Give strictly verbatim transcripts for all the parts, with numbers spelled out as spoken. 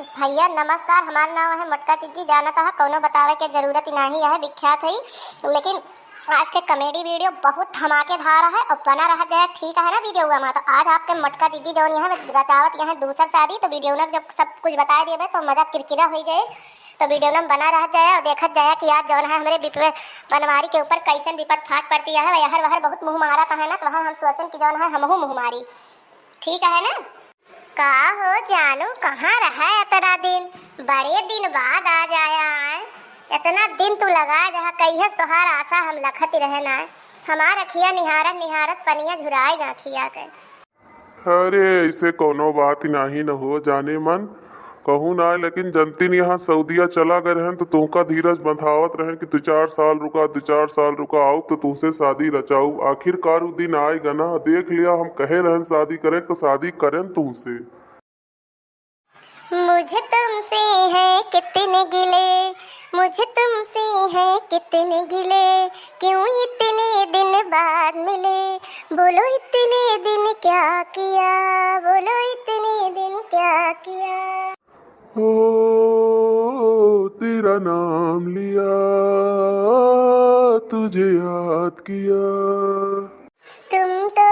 भैया नमस्कार, हमार नाम है मोटका चिज्जी। जानत है, कौनो बतावे के जरूरत ही नाही है, विख्यात है। लेकिन आज के comedy video बहुत धमाकेदार है और बना रहा जाए, ठीक है ना? Video में तो आज आपके मोटका चिज्जी जौन यहाँ रचावत यहाँ दूसर शादी, तो video में जब सब कुछ बताए देबे तो मजा किरकिरा हो जाए। तो video में बना रहा जाए और देखत जाए कि आज जौन है हमरे विप-, बनवारी के ऊपर कैसन विपद फाट पड़ती है। वहर वहर बहुत मुँह मारा है ना, तो वहाँ हम सोचन कि जौन है हमहू मुँह मारी, ठीक है ना? का हो जानू, कहाँ रहा इतना दिन? बड़े दिन बाद आज आया है। इतना दिन तू लगा रहा, कहियस तोहार आशा हम लखत रहन आए। हमार अखिया निहारत निहारत पनिया झुराए गा अखिया के। अरे, ऐसे कौनो बात नाही न हो जाने मन। कहूँ ना, लेकिन जनती नहीं, यहाँ सऊदिया चला गए रहन तो तुमका धीरज बंधावत रहन कि दो चार साल रुका, दो चार साल रुका, आउब तो तुमसे शादी रचाउब। आखिरकार उ दिन आए गना, देख लिया, हम कहे रहन शादी करे तो शादी करन तुमसे। मुझे तुमसे है कितने गिले, मुझे तुमसे है कितने गिले, क्यों इतने दिन बाद मिले, बोलो इतने दिन क्या किया, बोलो इतने दिन क्या किया। ओ, तेरा नाम लिया, तुझे याद किया। तुम तो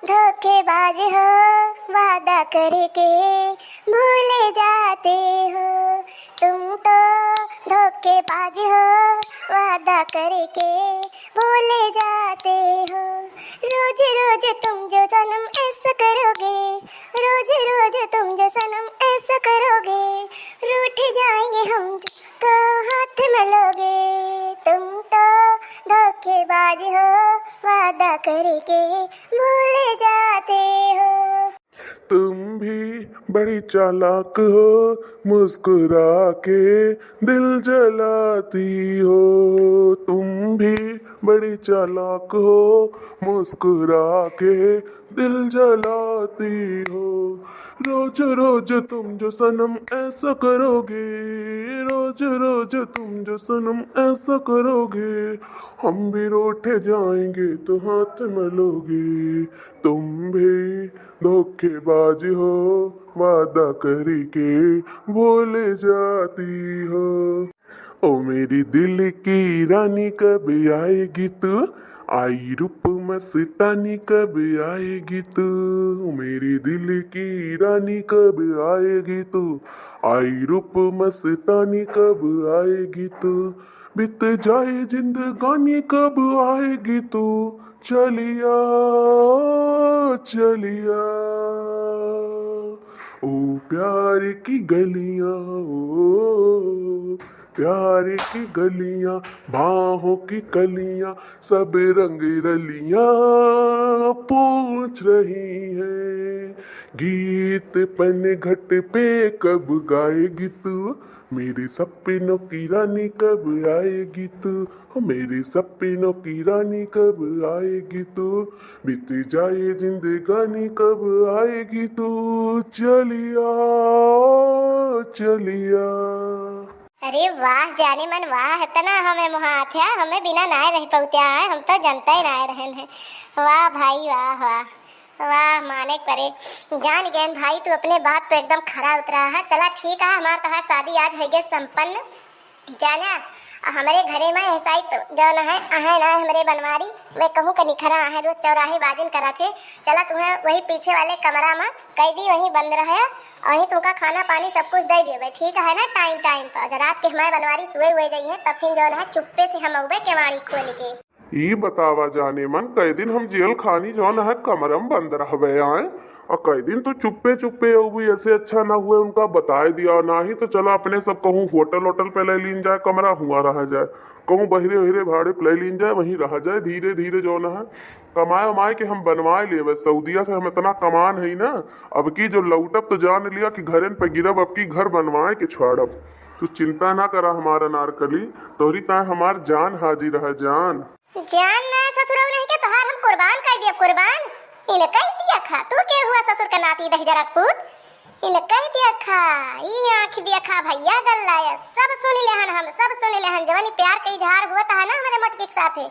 धोखेबाज हो, वादा करके भूले जाते हो। तुम तो धोखेबाज हो, वादा करके भूले जाते हो। रोज रोज तुम जो सनम ऐसा करोगे, रोज रोज तुम जो सनम ऐसा करोगे, रूठ जाएंगे हम जो तो हाथ मलोगे। तुम तो धोखेबाज हो, वादा करके भूले जाते हो। तुम भी बड़ी चालाक हो, मुस्कुरा के दिल जलाती हो। तुम भी बड़ी चालाक हो, मुस्कुरा के दिल जलाती हो। रोज रोज तुम जो सनम ऐसा करोगे, रोज रोज तुम जो सनम ऐसा करोगे, हम भी रूठ जाएंगे तो हाथ मलोगे। तुम भी धोखेबाज हो, वादा करके भूल जाती हो। ओ मेरी दिल की रानी कब आएगी तू, आई रूप मस्तानी कब आएगी तू। ओ मेरी दिल की रानी कब आएगी तू, आई रूप मस्तानी कब आएगी तू। बीत जाए जिंदगानी कब आएगी तू, चलिया, चलिया। ओ प्यार की गलियां, ओ प्यार की गलियां, बाहों की कलियां, सब रंग रलियां पूछ रही हैं। गीत पनघट पे कब गाएगी तू, मेरे सपनों की रानी कब आएगी तू, ओ मेरे सपनों की रानी कब आएगी तू, बीत जाए जिंदगानी कब आएगी तू, चलिया, चलिया। अरे वाह जाने मन वाह, इतना हमें मोहात है, हमें बिना नाय रह पौत्या है, हम तो जनते नाय रहन है। वाह भाई वाह, वाह वाह, माने करे। जान गए भाई, तू अपने बात तो एकदम खरा उतरा है। चला ठीक है, हमार तोहार शादी आज होइगे संपन्न। जाना, हमरे घरे में ऐसा ही तो जौन है, आहे ना हमरे बनवारी, वे कहूँ के निखरा आहे, रोज चौराहे बाजिन करा थे। चला तुम्हें वही पीछे वाले कमरा में कैदी वहीं बंद रहे, वहीं तुमका खाना पानी सब कुछ दे देबे, ठीक है ना, टाइम टाइम पर। जब रात के हमारे बनवारी सोए हुए जाइए, तब फिर जौन है चुप्पे से हम अउबे केवाड़ी खोल के। ई बतावा जाने मन, कई दिन हम जेल खानी जौन है कमरा में बंद रहबे आए, और कई दिन तो चुप्पे चुप्पे अउबे, ऐसे अच्छा ना हुए उनका बताए दिया, ना ही तो चला अपने सब कहूँ होटल वोटल पे ले लीन जाए कमरा, हुआ रहा जाए, कहूँ बहिरे वहिरे भाड़े पे ले लीन जाए, वहीं रहा जाए धीरे धीरे जौन है। कमाए उमाए के हम बनवाए लेबे, सऊदिया से हम इतना कमान है ना, अब की जो लौटब तो जान लिया कि घरन पे गिरब, अब की घर बनवाए के छाड़ब। तू चिंता ना करा हमार अनारकली, तोहरी ताए हमार जान हाजिर है जान। जान ना ससुरऊ नहीं के तोहार हम कुर्बान कर दिया, कुर्बान। इनका ही दिया खा, तू के हुआ ससुर का नाती दहिजरा पूत? इनका ही दिया खा, ई आँख दिया खा भैया गल्ला है, सब सुन लेहन हम, सब सुन लेहन। जवानी प्यार के इजहार हुआ था ना हमारे मटकी के साथे,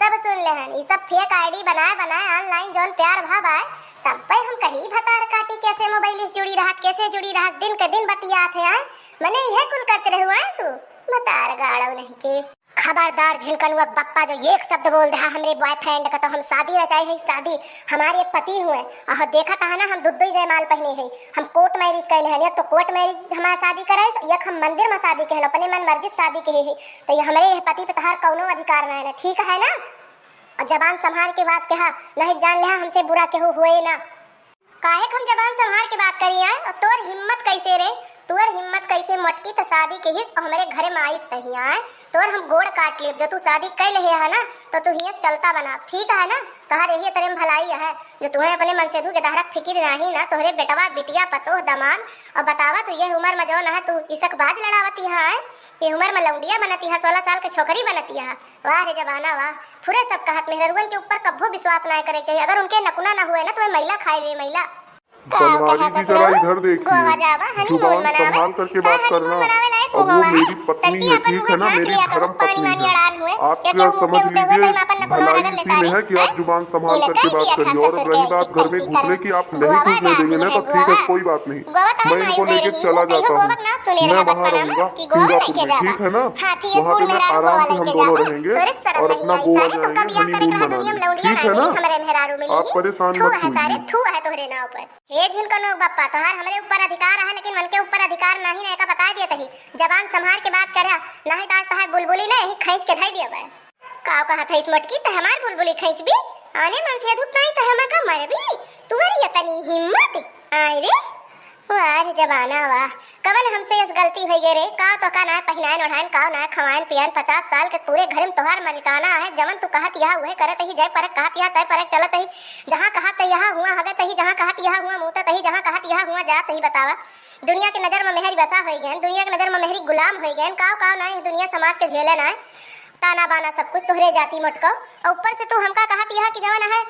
सब सुन लेहन। ई सब fake ID बनाए बनाए online जौन प्यार भाव आए, तब पे हम कही, "भतार काटी कैसे मोबाइल से जुड़ी रहत, कैसे जुड़ी रहत, दिन के दिन बतियात है, आय? मने इहे कुल करत रहू, आय तू? भतार गाड़ो नहीं के।" खबरदार झिनकनुआ बप्पा, जो एक शब्द बोल देहा हमरे boyfriend का, तो हम शादी रचाए है, शादी। हमारे पति हुए, अहो देखत है ना, हम दुद्दुई जयमाल पहने है, हम court marriage कैले है, तो court marriage हमार शादी कराए, तो एक हम मंदिर में शादी के है, अपने मन मर्जी से शादी के है, तो ये हमरे यह पति पे तोहार कौनो अधिकार ना है ना, ठीक है ना? और जबान संभार के बात कहा, नहीं जान लेहा हमसे बुरा केहू हुए ना। काहे के हम जबान संभार के बात करी आय? और तोर हिम्मत कैसे रे? तोर हिम्मत कैसे मोटकी त शादी के हिस और हमरे घरे में आइस तही आय? तोर हम गोड़ काट लेब, जो तू शादी कर लेहे है ना, तो तू हियस चलता बना, ठीक है ना? तोहर यही तरे में भलाई है, जो तुम्हें अपने मनसेधू के दहरक फिकिर नाही ना, तोहरे बेटवा, बिटिया, पतोह, दमाद, और बतावा तू ये उम्र में जौन है तू इसक बाज लड़ावती है, ये उम्र में लौंडिया बनती है, सोलह साल के छोकरी बनती है। वाह रे जमाना वाह, फुरे सब कहत मेहररुअन के ऊपर कब्बो विश्वास ना करे चाहिए। अगर उनके नकुना ना हुए ना तो मैं मैला खाए ले मैला। बनवारी जी, जरा इधर देखिए, जुबान संभाल करके बात करना। अब वो मेरी पत्नी है, ठीक है ना, मेरी धर्म पत्नी है। आप क्या समझ लीजिए, भलाई इसी में है कि आप जुबान संभाल करके बात करिए। और अब रही बात घर में घुसने की, आप नहीं घुसने देंगे ना, तो ठीक है, कोई बात नहीं, मैं इनको लेके चला जाता हूँ। मैं वहाँ रहूंगा सिंगापुर में, ठीक है ना? वहाँ पे मैं आराम से, हम दोनों रहेंगे और अपना गोवा जाएंगे honeymoon मनाने, ठीक है ना? आप परेशान मत होइए। हे झिनकनोक बप्पा, तोहार हमरे ऊपर अधिकार है, लेकिन मन के ऊपर अधिकार नाही ना, एका बता दिया तही। जबान संभार के बात करा, नाही तो आज तोहार बुलबुली ने यही खींच के धई दिया बा। का कहत है इस मोटकी, त हमार बुलबुली खींचबी? आने मन से धूप नाही त हम का मरबी? तुअर यतनी हिम्मत? आय रे, वाह रे जमाना वाह। कवन हमसे यस गलती होई गे रे? का तो का ना पहिनायन ओढ़ायन, का ना खवायन पियायन, पचास साल के पूरे घर में तोहार मलिकाना है, जवन तू कहत यह उहे करत ही, जय परक कहत यह तय परक चलत ही, जहाँ कहत यहाँ हुआ हगत ही, जहाँ कहत यहाँ हुआ मूतत ही, जहाँ कहत यहाँ हुआ जात ही। बतावा, दुनिया के नजर में मेहरी बसा होई गयन, दुनिया के नजर में मेहरी गुलाम होई गयन, काव काव ना ये दुनिया समाज के झेले ना, ताना बाना सब कुछ तोहरे जाति मोटको, और ऊपर से तू हमका कहत यह कि जवन है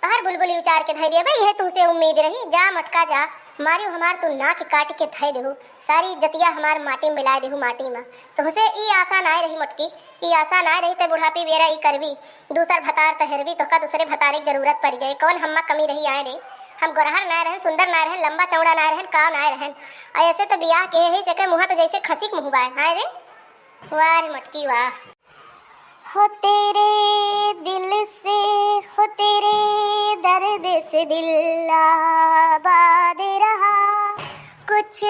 तोहर बुलबुली उचार के धई देबे, यह तुहसे उम्मीद रही। जा मोटका जा, मारियो हमार तू नाक काट के धई देहू, सारी इज्जतिया हमार माटी में मिलाए देहू माटी में। तुहसे ई आशा नाय रही मोटकी, ई आशा नाय रही ते बुढ़ापी बेरा ई करबी, दूसर भतार तहरबी, तोहका दूसरे भतारे के जरूरत पड़ जाए। कौन हम्मा कमी रही आए रे? हम गोरहर नाय रहन, सुंदर नाय रहन, लंबा चौड़ा नाय रहन, का नाय रहन। और ऐसे तो बियाह के ही से के मुँह तो जैसे खसी के मुँह बाय, आए रे? वाह रे मोटकी वाह। हो तेरे दिल से, हो तेरे दर्द से दिल आबाद रहा, कुछ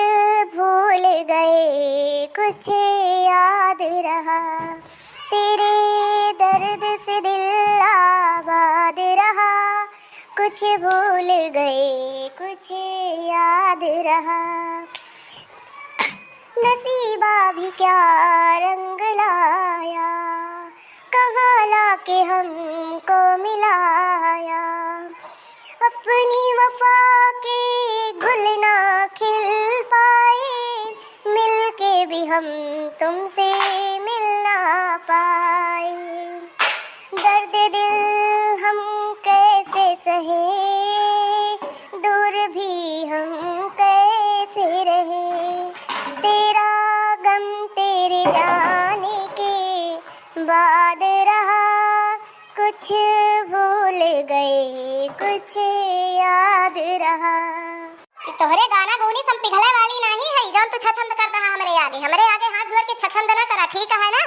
भूल गए, कुछ याद रहा। तेरे दर्द से दिल आबाद रहा, कुछ भूल गए, कुछ याद रहा। नसीबा भी क्या रंग लाया, कहाँ लाके हमको मिलाया। अपनी वफा के गुल ना खिल पाए, मिलके भी हम तुमसे मिल ना पाए। दर्द दिल हम कैसे सहे, दूर भी हम कैसे रहे। तेरा गम तेरे जाने के बाद रहा, कुछ भूल गए, कुछ याद रहा। ई तोहरे गाना गौनी सम पिघले वाली नाही है, जौन तू छछंद कर दहा हमरे आगे। हमरे आगे हाथ जोड़ के छछंद ना करा, ठीक है ना?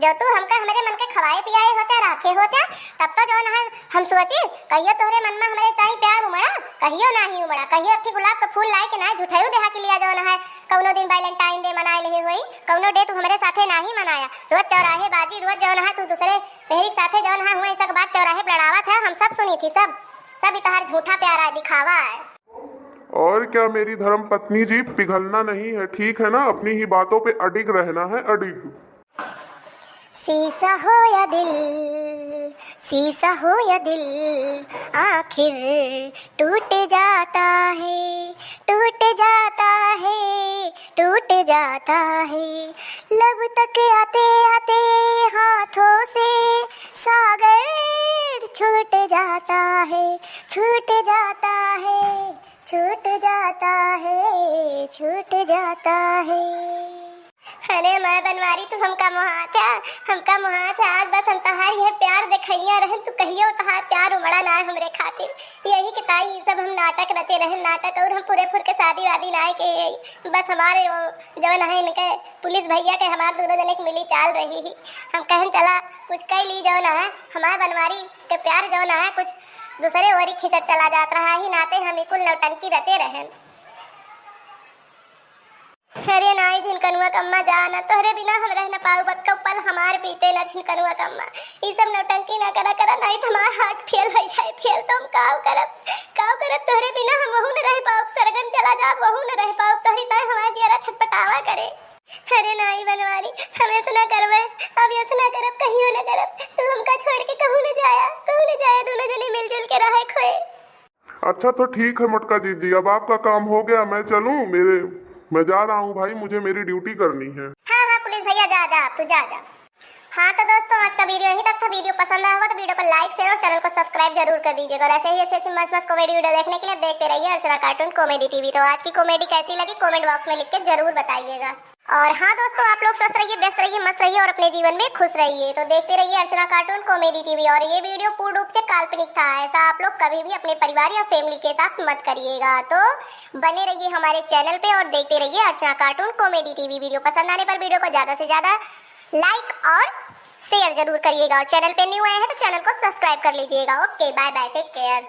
जो तू हमका हमरे मन के खवाए पियाए होते, राखे होते, तब तो जौन है हम सोची, कहियो तोहरे मन में हमरे ताई प्यार उमड़ा, कहियो नाही उमड़ा, कहियो एक ठे गुलाब का फूल लाए के ना झुठायु देहा के लिया जौन है, कौनो दिन Valentine Day मनाए लेहे होई, कौनो day तू हमरे साथे नाही मनाया। रोज चौराहे बाजी, रोज जौन है तू दूसरे मेहरी के साथे जौन है हुआ, ई सब बात चौराहे पे लड़ावत है, हम सब सुनी थी, सब, सब ई तोहार झूठा प्यार है, दिखावा है। और क्या मेरी धर्म पत्नी जी, पिघलना नहीं है, ठीक है ना? अपनी ही बातों पे अडिग रहना है, अडिग। शीशा हो या दिल, शीशा हो या दिल, आखिर टूट जाता है, टूट जाता है, टूट जाता है। लब तक आते आते हाथों से सागर छूट जाता है, छूट जाता है, छूट जाता है, छूट जाता है। अरे माय बनवारी, तू हमका मोहात है, हमका मोहात है। आज बस हम तोहार यह प्यार देखइया रहन, तू कहियो तोहार प्यार उमड़ा ना है हमरे खातिर। यही के ताई ई सब हम नाटक रचे रहन, नाटक, और हम पूरे फुर के शादी वादी ना के। बस हमारे वो जवन है इनके पुलिस भैया के हमार दोनों जने के मिली चाल रही ही। हम कहन चला कुछ कई ली जवन है हमार बनवारी के प्यार जवन है कुछ दूसरे ओरी खींचत चला जात रहा ही, नाते हम ई कुल नौटंकी रचे रहन। अरे नाई झिनकनुआ कम्मा जा ना, तोहरे बिना हम रह ना पाउब, अक्को पल हमार बीते ना झिनकनुआ कम्मा। ई सब नौटंकी ना करा करा, नाई तो हमार heart fail हो जाए, fail तो हम काव करब, काव करब, तोहरे बिना हम वहू न रह पाउब, सरगन चला जाब वहू न रह पाउब, तोहरी ताई हमार जियरा छटपटावा करे। अरे नाई बनवारी, हम ऐसे ना करबे, अब ऐसे ना करब, कहियो ना करब, तू हमका छोड़ के कहूँ न जाया, कहूँ न जाया, दोनों जने मिलजुल के रहे खोए। अच्छा तो ठीक है मोटका जीजी, अब आपका काम हो गया, मैं चलूँ? मेरे, मैं जा रहा हूँ भाई, मुझे मेरी ड्यूटी करनी है। हाँ हाँ पुलिस भैया, जा जा, तू जा जा। हाँ तो दोस्तों, आज का वीडियो यहीं तक था। वीडियो पसंद आया होगा तो वीडियो को लाइक, शेयर और चैनल को सब्सक्राइब जरूर कर दीजिएगा। और ऐसे ही अच्छी अच्छी मस्त मस्त कॉमेडी वीडियो देखने के लिए देखते रहिए अर्चना कार्टून कॉमेडी टीवी। तो आज की कॉमेडी कैसी लगी कमेंट बॉक्स में लिख के जरूर बताइएगा। और हाँ दोस्तों, आप लोग स्वस्थ रहिए, व्यस्त रहिए, मस्त रहिए और अपने जीवन में खुश रहिए। तो देखते रहिए अर्चना कार्टून कॉमेडी टीवी। और ये वीडियो पूर्ण रूप से काल्पनिक था, ऐसा आप लोग कभी भी अपने परिवार या फैमिली के साथ मत करिएगा। तो बने रहिए हमारे चैनल पे और देखते रहिए अर्चना कार्टून कॉमेडी टीवी। वीडियो पसंद आने पर वीडियो को ज़्यादा से ज़्यादा लाइक और शेयर जरूर करिएगा और चैनल पे न्यू आए हैं तो चैनल को सब्सक्राइब कर लीजिएगा। Okay, bye bye, take care.